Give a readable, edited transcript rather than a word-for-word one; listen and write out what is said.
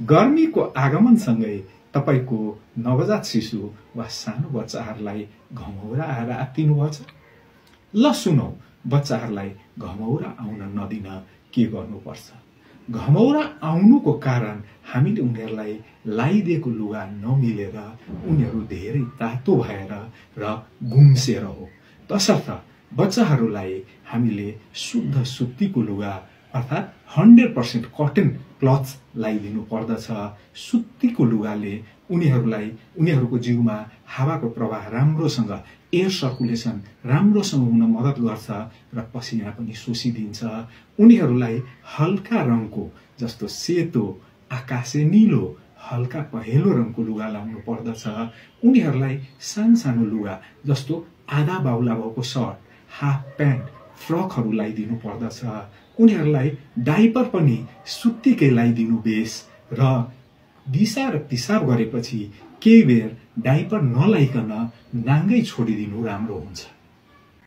गर्मीको आगमनसँगै तपाईको नवजात शिशु वा सानो बच्चाहरूलाई घमौरा आएर आत्तिनुभछ। ल सुनौ, बच्चाहरूलाई घमौरा आउन नदिन के गर्नुपर्छ। घमौरा आउनुको कारण हामीले उनीहरूलाई लाइदिएको लुगा नमिलेर उनीहरू धेरै तातो भएर र गुम्सेर हो। तसर्थ बच्चाहरूलाई हामीले शुद्ध सुत्तीको लुगा अर्थात् 100% कटन क्लथ लगाइदिनु पर्दछ। सुत्तीको लुगाले उनीहरूको जिउमा हावाको प्रवाह राम्रोसँग, एयर सर्कुलेसन राम्रोसँग हुन मद्दत गर्छ र पसिना पनि शोषिदिन्छ। उनीहरूलाई हल्का रङको जस्तो सेतो, आकाशे नीलो, हल्का पहेँलो रङको लुगा लाउनु पर्दछ। उनीहरूलाई सानो लुगा जस्तो आधा बाहुला भएको सर्ट, हाफ प्यान्ट, फ्रकहरू लगाइदिनु पर्दछ। उनीहरूलाई डाइपर पनि सुत्तीकै लगाइदिनु बेस र दिसा र पिसाब गरेपछि केही बेर डाइपर नलाइकन नाङ्गै छोडिदिनु राम्रो हुन्छ।